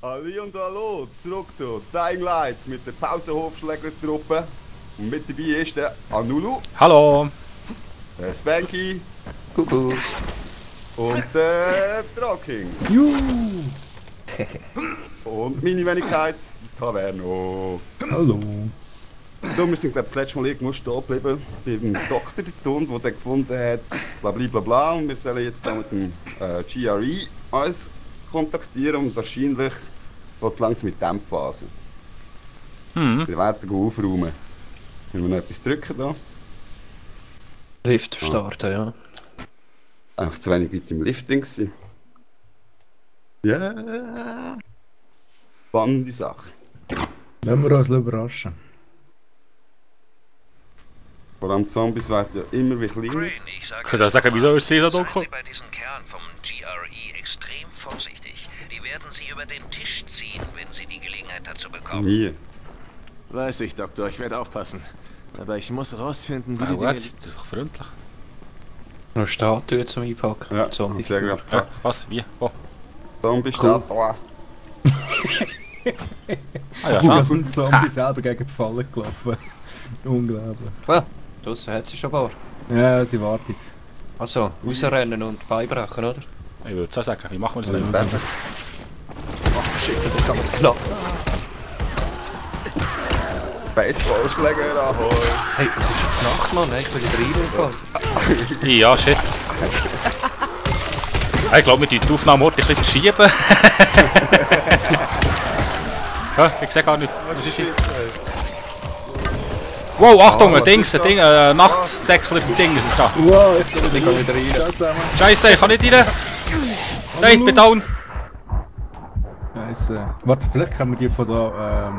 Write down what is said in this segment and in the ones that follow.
Halli und hallo, zurück zu Dying Light mit der Pausenhofschlägertruppe. Und mit dabei ist der Anulu. Hallo. Der Spanky. Kuckuck. Und der Trocking. Juhu. Und meine Wenigkeit, Taverno. Hallo. So, wir sind glaube das letzte Mal irgendwo stehen geblieben beim Doktor Tund, der gefunden hat, bla bla bla bla. Und wir sollen jetzt dann mit dem GRE uns kontaktieren und wahrscheinlich geht es langsam mit Dämpfphase. Wir werden aufräumen. Können wir noch etwas drücken da? Lift starten, ja. Einfach zu wenig Leute im Lifting gewesen. Ja. Yeah. Spannende Sache. Lassen wir uns überraschen. Vor allem Zombies werden ja immer wie kleiner. Könnt ihr sagen, wieso ist sie da dunkel? Seien Sie bei diesen Kerlen vom GRE extrem vorsichtig. Die werden Sie über den Tisch ziehen, wenn Sie die Gelegenheit dazu bekommen. Nie. Weiß ich, Doktor, ich werde aufpassen. Aber ich muss rausfinden, wie die What? Dinge... Das ist doch freundlich. Noch Statue zum Einpacken. Ja, Zombies. sehr gut. Ja, was? Wie? Wo? Zombie steht da. Ah ja, Ja, so. von Zombie selber gegen die Falle gelaufen. Unglaublich. Ah, draussen hat sie schon ein paar. Ja, sie wartet. Also, rausrennen und beibrechen, oder? Ich würde auch sagen, wie machen wir das denn? Besser. Oh shit, da kann man es knapp. Baseballschläger ahoi. Hey, es ist jetzt Nacht, Mann. Ich will wieder reinfahren. Ja, shit. Ich glaube, wir müssen die Aufnahmeorte ein bisschen verschieben. Ja, ich sehe gar nicht. Was ist hier? Wow, Achtung, ein Ding, Nachtsäckchen im Ding ist da. Wow, ich Ich gehe wieder rein. zusammen. Scheiße, ich kann nicht rein. Nein, ich bin down. Nice. Warte, vielleicht können wir die von da,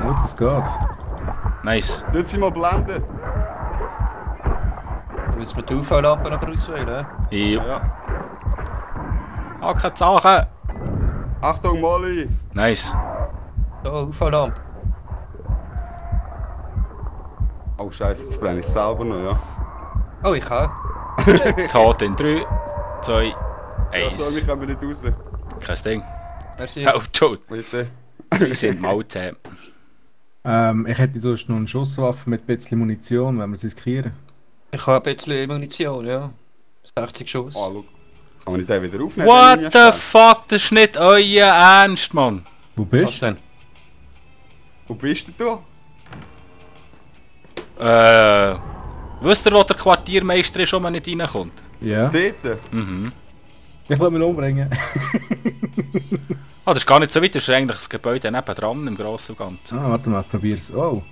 oh, das geht. Nice. Tun Sie mal blenden. Müssen wir die UV-Lampe aber auswählen? Ja. Ja. Ah, keine Sachen. Achtung, Molly. Nice. Da, UV-Lampe. Oh Scheiße, jetzt brenne ich selber noch, ja. Oh, ich auch. Tot in 3, 2, Also, 1. wir kommen nicht raus. Kein Ding. Merci. Oh, tot. Bitte. Sie sind Maulzähne. Ich hätte sonst noch eine Schusswaffe mit ein bisschen Munition, wenn wir sie riskieren. Ich habe ein bisschen Munition, ja. 60 Schuss. Ah, schau. Kann man nicht den wieder aufnehmen? What the fuck, das ist nicht euer Ernst, Mann. Wo Was bist du? denn? Wo bist du? Wisst ihr, wo der Quartiermeister ist, wenn man nicht reinkommt? Ja. Dort? Mhm. Ich will mich umbringen. Ah, das ist gar nicht so weit, das ist eigentlich das Gebäude nebendran im Grossen und Ganzen. Warte mal, ich probier's. Oh.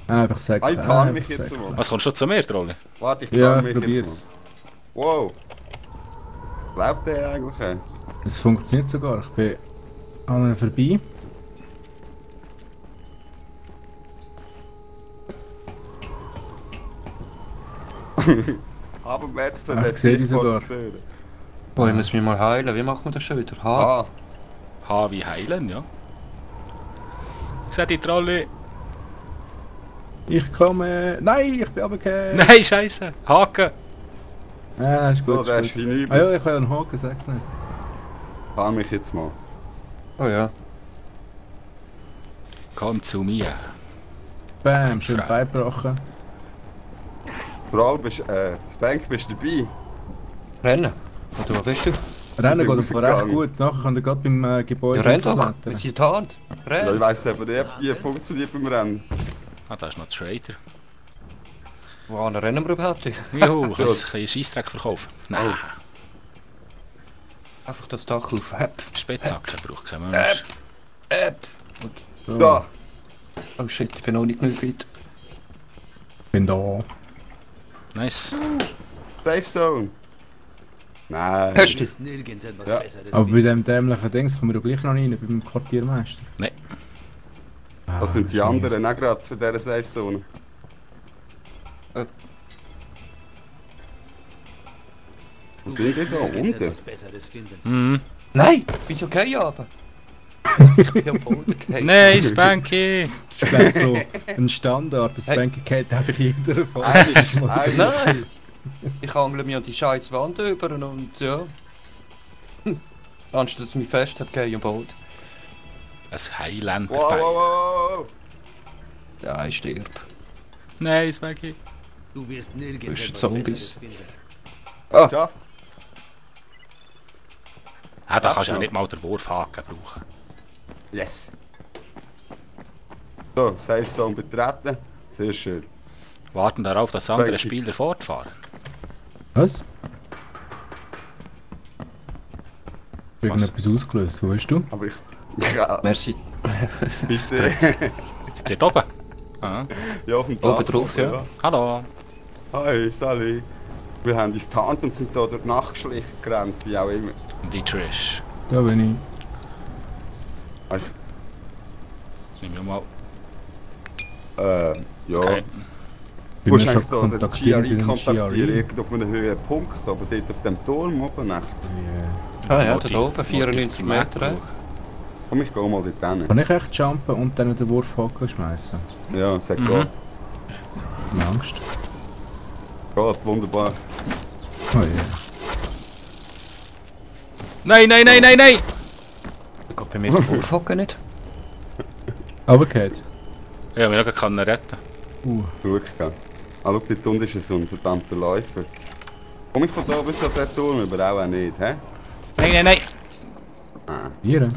Einfach sagen. Ich tarn mich jetzt mal. Was kommst du zu mir, Trolli? Warte, ich Ja, tarn mich jetzt probier's. mal. Wow. Glaubt der eigentlich? Es funktioniert sogar. Ich bin an ihnen vorbei. Aber jetzt Ach, der ich sehe die Sicht vor sogar. der Tür. Boah, ich muss mich mal heilen. Wie machen wir das schon wieder? Ha. Ah, H wie heilen, ja. Ich sehe die Trolli. Ich komme. Nein, ich bin runtergefallen. Nein, Scheiße. Haken. Ah, ist so, gut. der Ist ist gut. hinüber. Ah ja, ich will einen Haken, sag's nicht. Tarn mich jetzt mal. Oh ja. Komm zu mir. Bam, schön Frau. beigebrochen. Vor allem, Spank, bist du dabei? Rennen. Und wo bist du? Rennen Ich bin geht aber recht rausgegangen. gut. Nachher könnt ihr gerade beim Gebäude Ja, renn doch. aufladen. Wir sind tarnt. Ja, ich Renn. weiss aber nicht, ob die funktioniert beim Rennen. Ah, da ist noch Trader. Wohin rennen wir überhaupt? Juhu, ein bisschen Scheissdreck verkaufen. Nein, Einfach das Dach auf. Hepp. Spitzhacken braucht kein Mensch. So, Da! Oh shit, ich bin noch nicht genug weit. bin da. Nice. Safe Zone! Nein! Hörst du? Nirgends etwas Ja. Besseres. Aber bei dem dämlichen Dings kommen wir doch gleich noch rein, beim Quartiermeister. Nein. Das sind die anderen auch gerade für diese Safe Zone. Wo sind die da? Nirgends Unten? etwas Besseres finden. Mhm. Nein! Wieso kein aber? Ich bin am Boden gefallen. Nein, Spanky. Das ist glaube ich so ein Standard, das Hey. Bank geht einfach jeder davon. Eigentlich. Nein! Ich angle mir an die scheiß Wand über und ja. Anstatt dass ich mich fest habe, gehe ich im Boot. Ein Highlander Wow, bei. wow, wow, wow. Ja, ich sterbe. Nein, ist weg. Du wirst Zwischen nirgendwo Zombies. Geschafft. Ah, da kannst du ja nicht mal den Wurfhaken brauchen. Yes. So, Safe Zone betreten. Sehr schön. Warten darauf, dass andere Richtig. Spieler fortfahren. Was? Irgendetwas ausgelöst, wo bist du? Aber ich... Ja, Merci. bitte. Dort oben. Ah. Ja, auf dem Oben Dach drauf, ja. Hallo. Hi, Sally. Wir haben uns getarnt und sind da durch die Nacht geschlichen gerannt, wie auch immer. Die Trish. Da bin ich. Also, Nehmen wir mal. ja. Okay. Du Bin musst mir eigentlich schon da den kontaktiert GRE in kontaktieren, GRE. irgendwo auf einem höheren Punkt, aber dort auf dem Turm oben nicht. Ah ja, Modi- da oben, 94 Modi- Meter. Komm, ich geh mal dort hin. Kann ich echt jumpen und dann den Wurfhaken schmeißen? Ja, sag Mhm. geht. Ich habe Angst. Geht, wunderbar. Oh ja. Nein, nein, nein, nein, nein! Da geht bei mir der Wurfhaken nicht. Aber geht. Ja, wir können ihn retten. Glück gehabt. Ah, schau, dort unten ist so ein verdammter Läufer. Komm ich von da bis auf den Turm, aber auch nicht, hä? Nein, nein, nein! Hier?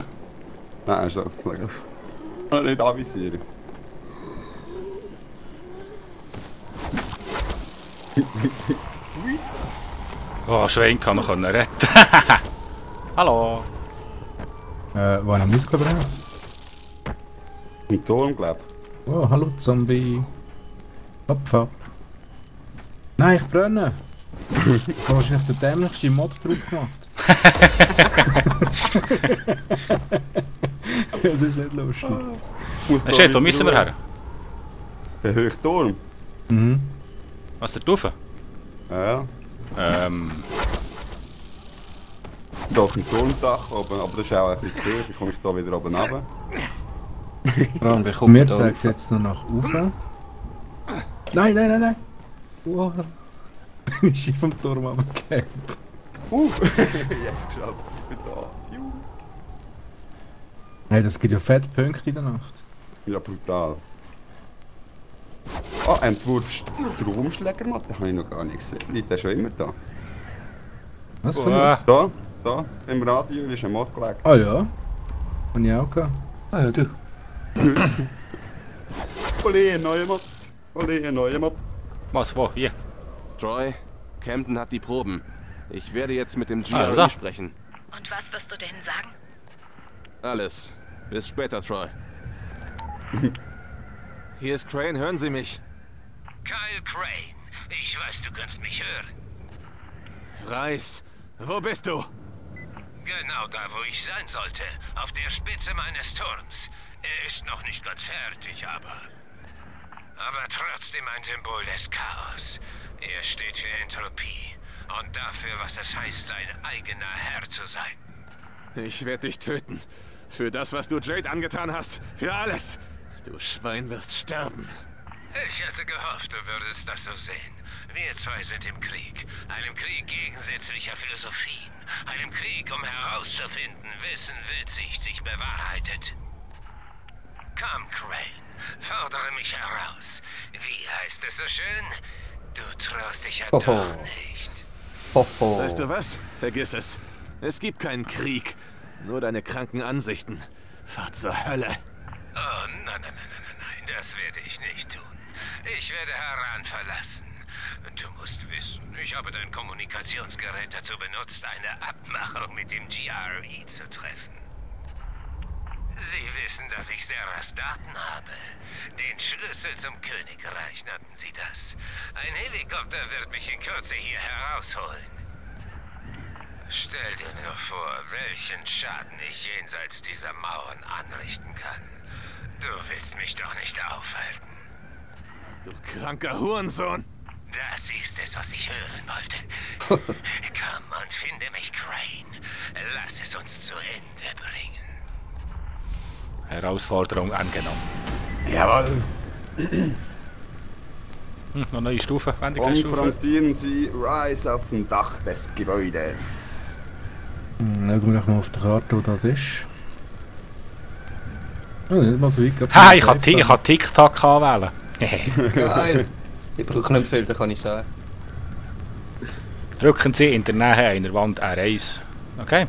Nein, Schatz, leg das. Kann nicht avisieren. Oh, Schwein kann man retten. Hallo. Wo haben wir ausgebrannt? Im Turm, glaub ich. Oh, hallo Zombie. Hopp, hopp. Nein, ich brenne. Ich habe wahrscheinlich den dämlichsten Mod drauf gemacht. Das ist nicht lustig. Shit, wo müssen wir her? Der hohe Turm. Mhm. Was, der Tufe? Ja, da auf dem Turmdach oben, aber das ist auch ein bisschen zu hoch. Wie komme ich da wieder oben runter? Ran, wir Und kommen mir da zeigt es rauf. jetzt noch nach oben. Nein, nein, nein, nein. Wow. Ich bin vom Turm runtergefallen. Yes, geschafft. Ich bin da. Juhu. Hey, das gibt ja fette Punkte in der Nacht. Ja, brutal. Ah, Entwurf Stromschlägermatte habe ich noch gar nicht gesehen. Liegt der schon immer da? Was für Uah. was? Da, im Radio ist ein Mod gelegt. Ah ja. Hab ich auch gehabt. Ah ja, du. Ole, ein neuer Mod. Ole, ein neuer Mod. Was, wo, hier? Troy, Camden hat die Proben. Ich werde jetzt mit dem Ah, GRE da. sprechen. Und was wirst du denen sagen? Alles. Bis später, Troy. Hier ist Crane, hören Sie mich? Kyle Crane, ich weiß, du kannst mich hören. Reis, wo bist du? Genau da, wo ich sein sollte. Auf der Spitze meines Turms. Er ist noch nicht ganz fertig, aber trotzdem ein Symbol des Chaos. Er steht für Entropie und dafür, was es heißt, sein eigener Herr zu sein. Ich werde dich töten. Für das, was du Jade angetan hast. Für alles. Du Schwein wirst sterben. Ich hätte gehofft, du würdest das so sehen. Wir zwei sind im Krieg. Einem Krieg gegensätzlicher Philosophien. Einem Krieg, um herauszufinden, wessen Weltsicht sich bewahrheitet. Komm, Crane. Fordere mich heraus. Wie heißt es so schön? Du traust dich ja Hoho. doch nicht. Hoho. Weißt du was? Vergiss es. Es gibt keinen Krieg. Nur deine kranken Ansichten. Fahr zur Hölle. Oh, nein, das werde ich nicht tun. Ich werde Haran verlassen. Du musst wissen, ich habe dein Kommunikationsgerät dazu benutzt, eine Abmachung mit dem GRE zu treffen. Sie wissen, dass ich Serras Daten habe. Den Schlüssel zum Königreich nannten sie das. Ein Helikopter wird mich in Kürze hier herausholen. Stell dir nur vor, welchen Schaden ich jenseits dieser Mauern anrichten kann. Du willst mich doch nicht aufhalten. Du kranker Hurensohn. Das ist es, was ich hören wollte. Komm und finde mich, Crane. Lass es uns zu Ende bringen. Herausforderung angenommen. Jawohl. Noch eine neue Stufe, Wendigkeitsstufe. Konfrontieren Sie Rise auf dem Dach des Gebäudes. Schauen wir doch mal auf der Karte, wo das ist. Oh, nicht mal so weit. Ha, ich kann TikTok anwählen. Geil. Ich brauche nicht viel, da kann ich sagen. Drücken Sie in der Nähe einer Wand R1. Okay?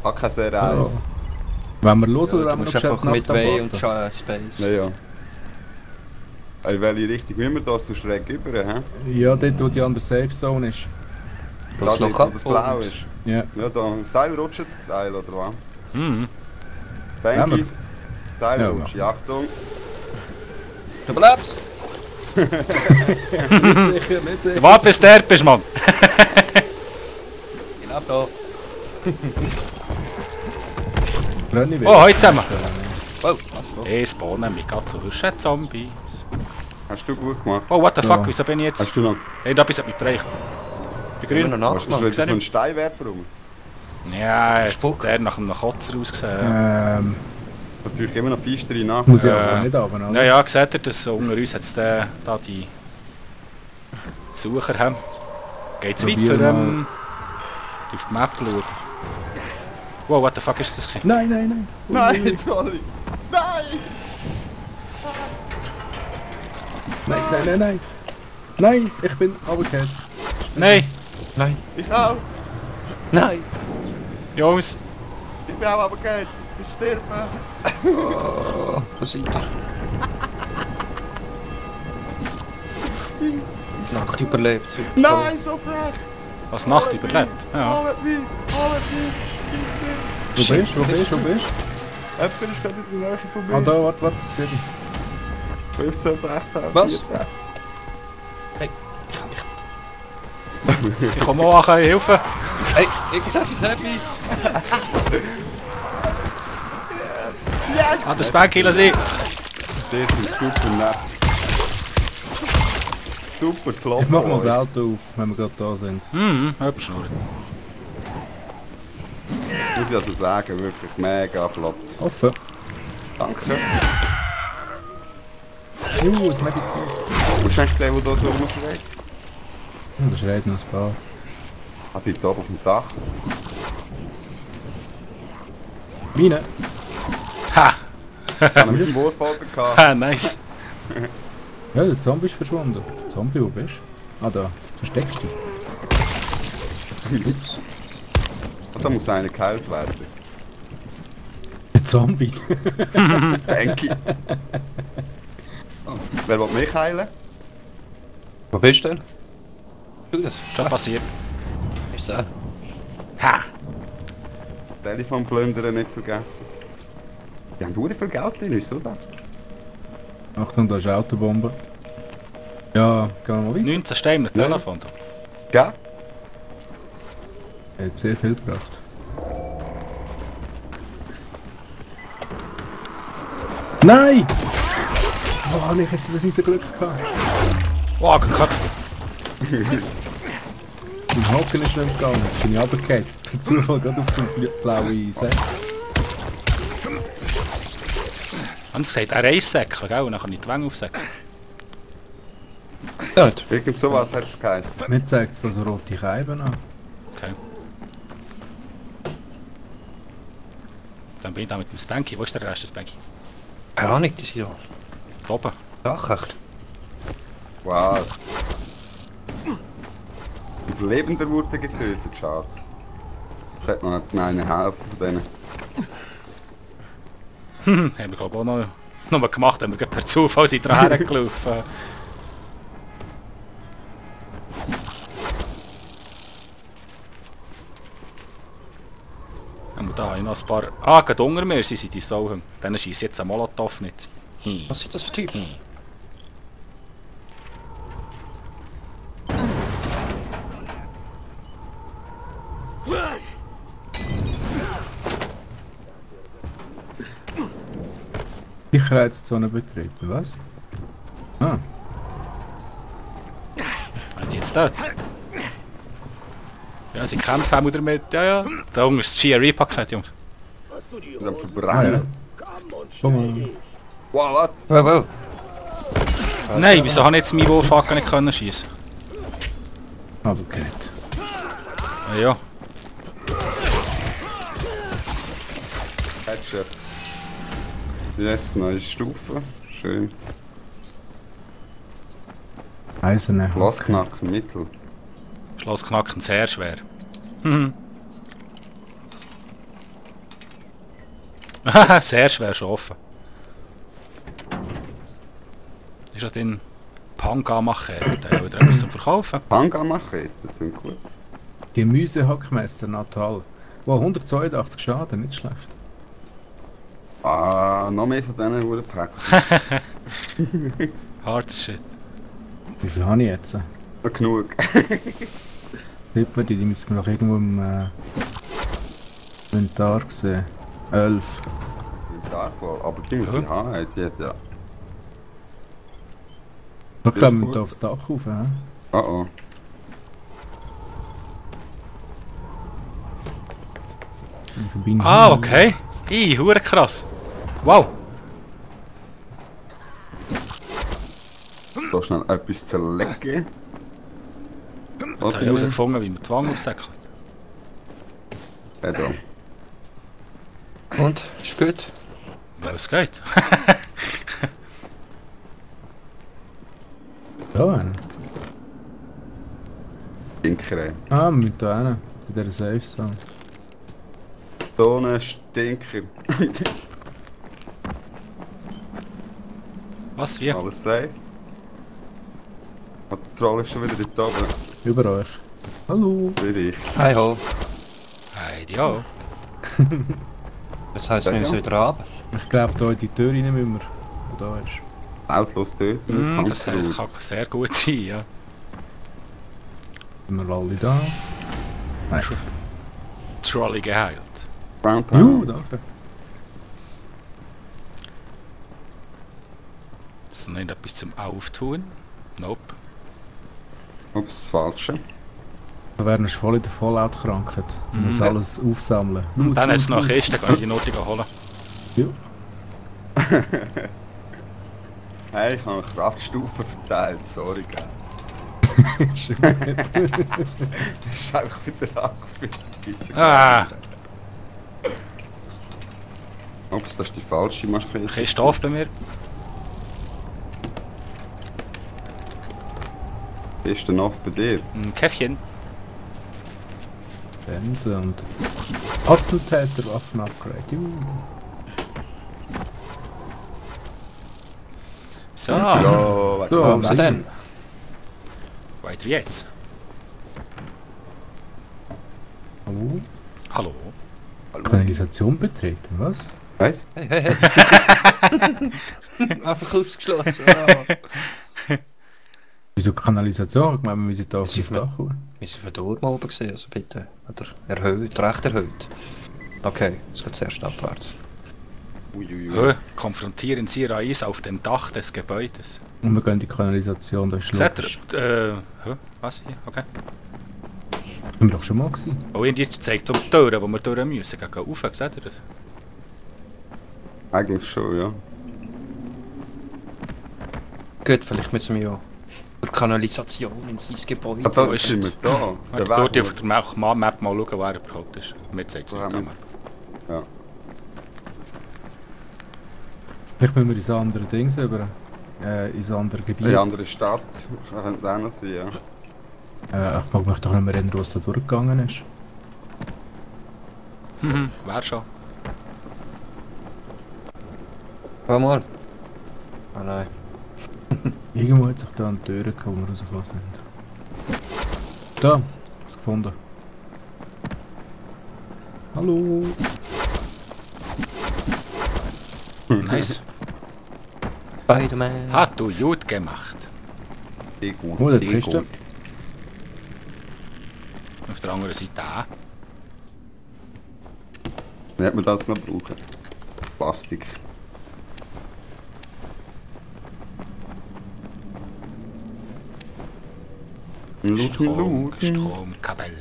HKSR Ja. 1. Wenn wir los Ja, oder du wenn wir musst noch einfach schnell mit knapp W warten? und Space. Ja, ja. In welche Richtung müssen wir da so schräg über, hä? Ja, dort wo die andere Safe Zone ist. Das Da, noch dort, wo das blau und- ist. Ja. Ja, da im Seil rutscht das Teil, oder was? Mhm. Bankies, Teil Ja, rutscht. Ja, Achtung. Du bleibst! Sicher, nicht sicher. Warte bis du dort bist, Mann. Ich lebe da. Brenne Oh, heute zusammen. Oh, was? Ich spawne mich gerade zu Hüschen Zombies. Hast du gut gemacht. Oh, what the fuck, Ja. wieso bin ich jetzt? Hast du noch... Hey, da bist du mich bereicht. Ich bin Immer grün. noch Hast du nachmachen. so einen Steinwerfer rum? Ja, jetzt Spuck. der nach einem Kotzer ausgesehen. Natürlich immer noch feistere nach. Muss ich Ja. aber nicht runter, oder? Ja, ja, seht ihr, dass unter uns jetzt da die Sucher haben. Geht's weit Probier für mal. auf die Map schauen? Wow, what the fuck ist das gewesen? Nein, nein, nein. Nein, Tolli! Nein! Nein, nein, nein, nein. Nein, ich bin runtergefallen. Nein, Nein, Ich auch! nein! Jungs. Ich bin auch aber Geld! Ich sterbe! Oh, wo seid ihr? Nacht überlebt, super. Nein, so frech! Was Nacht überlebt? Ja. Haltet mich! Haltet mich! Wo bist du? Wo bist du? Wo bist du? Jemand ist gerade in der Nähe vorbei. Ah, da, warte, 7. 15, 16, Was? 14. Hey, Ich komme auch an, helfen. hey, irgendetwas happy! Ah, der Spanky sie. Die sind super nett. Super flott. Ich mach mal von das euch. Auto auf, wenn wir gerade da sind. Jemand schnurrt. Muss ich also sagen, wirklich mega flott. Offen. Danke. Das Medikament. Wo ist eigentlich der, der da so rumschreit? Ja, da schreit noch ein paar. Ah, die da oben auf dem Dach. Meine. Ha! Haben wir mit dem Wurfalter gehabt. Ha, nice. Ja, der Zombie ist verschwunden. Zombie, wo bist du? Ah, da. Versteckst du. Ups. Und da muss einer geheilt werden. Der Zombie. Banky. Wer will mich heilen? Wo bist du denn? Tu das. Schon passiert. Ist so. Ha! Telefon plündern nicht vergessen. Die haben so viel Geld drin, wieso das? Achtung, da ist eine Autobombe. Ja, gehen wir mal weiter. 19 Steine mit Nein. Telefon. Gell? Er hat sehr viel gebracht. Nein! Oh, ich hätte das riesen Glück gehabt. Wow, geköpft. Im Haken ist nicht gegangen, jetzt bin ich runtergefallen. Per Zufall gerade auf so eine blaue Säcke. Hans gesagt, er Reissäckchen, gell? Und dann kann ich die Wange aufsäckeln. Ja, Irgend sowas hat es geheißen. Mir zeigt es also rote Scheiben an. Okay. Dann bin ich da mit dem Spanky. Wo ist der Rest des Spanky? keine Ahnung, das ist ja. Da oben. Ach, echt. Was? Überlebender wurde getötet, schade. Ich hätte noch nicht einen helfen von denen. Haben wir glaube ich auch noch gemacht, haben wir gerade per Zufall sind dran hergelaufen. Haben wir da habe ich noch ein paar... Ah, gerade unter mir sind die Sauhen. Dann schießt jetzt ein Molotow nicht. Hm. Was sind das für Typen? Hm. Sicherheitszone betreten, was? Ah, Sind die jetzt dort? Ja, sie kämpfen auch damit. Ja, ja. Da unten ist das GRE-Paket, Jungs. Sie haben verbrennen. komm. Wow, was? Wow, wow. Nein, wieso habe ich jetzt meinen Wurfhaken nicht können schießen? Aber geht. Ja, ja. Headshot. Yes, neue Stufe. Schön. Eiserne. Glasknacken, Mittel. Schlossknacken sehr schwer. Sehr schwer schaffen. Ist ja den Panga-Machete oder etwas zum Verkaufen? Panga-Machete, klingt gut. Gemüsehackmesser, Natal. Wow, 182 Schaden, nicht schlecht. Ah, noch mehr von diesen Hurenpacks. Hard shit. Wie viel habe ich jetzt? Genug. Die müssen wir noch irgendwo im Inventar sehen. 11. Inventarvoll, aber die muss ich haben, die hat ja... Ich glaube, wir müssen hier aufs Dach rauf, hä? Oh oh. Ah, okay. Hure krass. Wow. Da schnell etwas zerlegen. Jetzt habe ich herausgefunden, wie man die Wange aufsäckelt. Da. Und? Ist gut? Ja, es geht. Da einen. Stinker. Ah, wir müssen da hin. Bei dieser Safe Zone. So ein Stinker. Was? Wie? Alles safe. Und der Troll ist schon wieder dort oben. Über euch. Hallo. Wie ich. Hi ho. Hey, ja. Jetzt heisst es, wir müssen wieder runter. Ich glaube, da in die Tür rein müssen wir. Die da ist. Lautlos töten. Das kann sehr gut sein, ja. Sind wir alle da? Nein. Trolley geheilt. Brown Juhu, Pound. danke. Ist noch nicht etwas zum Auftun? Nope. Ups, das Falsche. Da wären wir voll in der Fallout-Krankheit. Man muss alles aufsammeln. Dann hat es noch eine Kiste, kann ich die Notige holen. Ja. Hey, ich habe Kraftstufen verteilt, sorry, gell. Ist gut. Das ist einfach wieder angeführt. Ah, Ups, das ist die falsche Maschine. kein Stoff bei mir. Ist denn oft bei dir? Ein Käffchen. Benze und Attentäter-Waffen-Upgrade. Juhu. So, Ja, So, Warum so denn? weiter jetzt. Oh. Hallo. Kanalisation betreten, was? Was? Hey, hey, hey. Einfach ausgeschlossen. Ja. Wieso Kanalisation? Ich meine, wir müssen da auf Sie das Dach kommen. Wir sind von da oben oben gesehen, also bitte. Oder erhöht, recht erhöht. Okay, es geht zuerst abwärts. Uiuiui. Konfrontieren Sie Rais auf dem Dach des Gebäudes. Und wir gehen in die Kanalisation, da ist Seht logisch. ihr? Was hier? Okay. Haben wir doch schon mal gesehen. Oh, und jetzt zeigt um die Türen, wo wir durch müssen. Gegen rauf, seht ihr das? Eigentlich schon, ja. Gut, vielleicht müssen wir ja durch Kanalisation in sein Gebäude. Ah, da Wo ist sind wir da. Warte, dort auf der Map mal schauen, wer er überhaupt ist. Mir zeigt es Wo nicht haben an. Ja. Vielleicht müssen wir ins andere Ding über. Ins andere Gebiet. Eine andere Stadt. Könnte auch noch sein, ja. Ich mag mich doch nicht mehr erinnern, was da durchgegangen ist. Wer schon? Komm mal. Oh nein. Irgendwo hat sich da eine Tür gehabt, wo wir rausgekommen sind. Da, es gefunden. Hallo. Nice. Spider-Man. Hat du gut gemacht. Sehr gut, Oh, jetzt sehr ist er. gut. Auf der anderen Seite auch. Dann hat man das noch brauchen. Plastik. Stromkabel.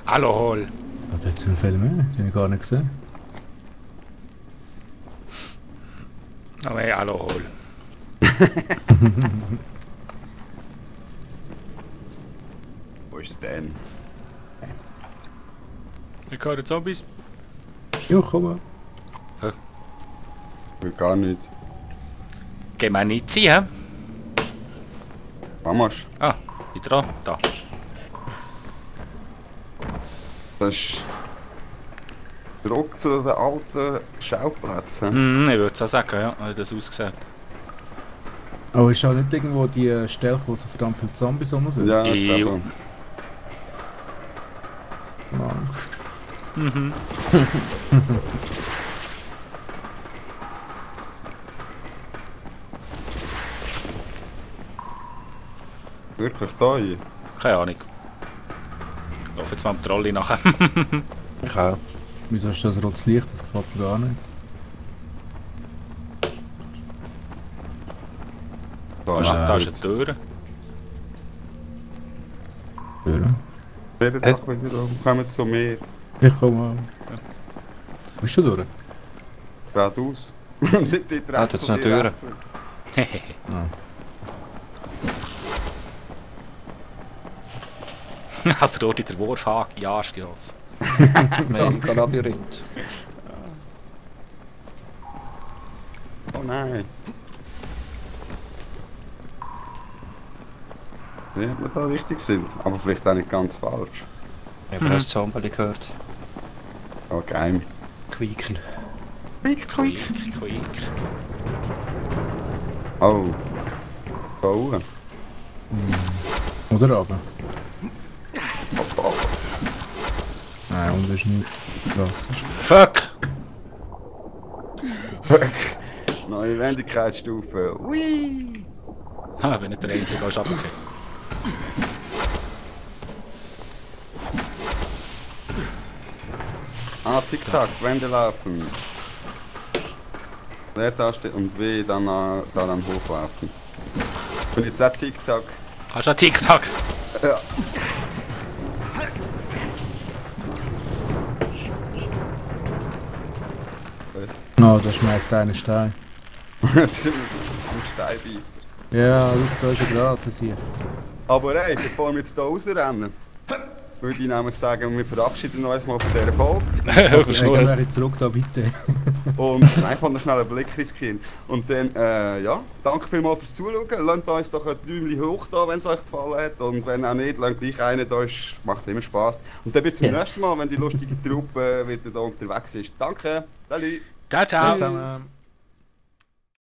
Alkohol. Hat jetzt einen Film mehr? Den habe ich gar nicht gesehen. Okay, Alkohol. Wo ist der denn? Ich höre Zombies. Ja, komm. Will gar nicht. Gehen wir nicht ziehen. Mamasch. Ah, wieder an. Da. Das ist... Zurück zu den alten Schauplätzen. Ich würde es auch sagen, ja, wie das aussieht. Aber ist auch nicht irgendwo die Stelle, wo so verdammt viele Zombies rum sind? Ja, Jo. ich glaube. Angst. Wirklich da hier. Keine Ahnung. Ich laufe jetzt mal am Trolley nachher. Ich auch. Wieso hast du das rotes Licht? Das gefällt mir gar nicht. Da ist eine Tür. Tür. Werden doch wieder kommen zu mir. Ich komme. Bist du durch? Geradeaus. Nicht die Ah, das ist eine Tür. Hast du dort in der Wurf angestoßen? Mega Labyrinth. Oh nein. Ja, ob wir da richtig sind. Aber vielleicht auch nicht ganz falsch. Ich habe ein Zombie gehört. Oh, geil. Quieken. Quiek. Oh. Bauen. Oder aber? Oh. Nein, und das ist nicht krasser. Fuck! Neue Wendigkeitsstufe. Ui. Wenn nicht der Einzige ist, aber okay. Ah, Tick-Tack, Wände laufen. Leertaste und W dann hochlaufen. Und jetzt auch Tick-Tack. Hast du einen TikTok? Ja. No, da schmeißt einer Stein. Jetzt sind wir am Steinbeißer. Ja, schau, da ist er gerade, das hier. Aber hey, bevor wir jetzt hier rausrennen, würde ich nämlich sagen, wir verabschieden uns mal von dieser Folge. Gehen wir zurück da, bitte. Und einfach noch schnell einen Blick riskieren. Und dann, ja, danke vielmals fürs Zuschauen. Lasst uns doch ein Däumchen hoch da, wenn es euch gefallen hat. Und wenn auch nicht, lasst gleich einen da, ist, macht immer Spass. Und dann bis zum nächsten Mal, wenn die lustige Truppe wieder da unterwegs ist. Danke, salut! Ciao, ciao! Zusammen.